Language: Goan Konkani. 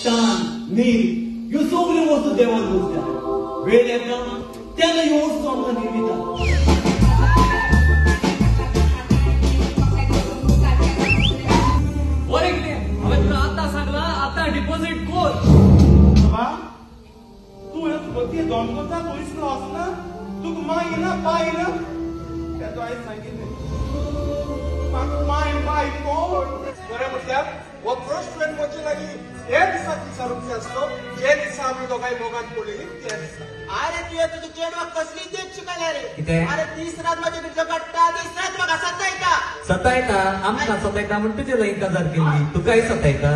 तान नीर ह्यो सगल्यो वस्तू देवान रचल्या. वेळ येता तेन्ना ह्यो वस्तू आमकां निर्मिता. बरें कितें हांवें तुका आतां सांगलां, आतां डिपॉझीट कर. बाबा तूं ह्यो सुबती दोन कोता पयस वचना, तुका माय येना पाय येना. तें हांवें सांगिल्लें म्हाका माय पाय कोण. बरें म्हटल्यार हो फर्स्ट फ्रेंड म्हजे लागीं हे दिसा विचारूंक जाय आसलो जे दिसा आमी दोगांय मोगान पडलेली त्या दिसा. अरे तुवें तुज्या चेडवाक कसली देख शिकयल्या रे? कितें? अरे दीस रात म्हाजे झगडटा, दीस रात म्हाका सतायता. सतायता? आमकां सतायता म्हण तुजे लागीं काजार केल्ली, तुकाय सतायता.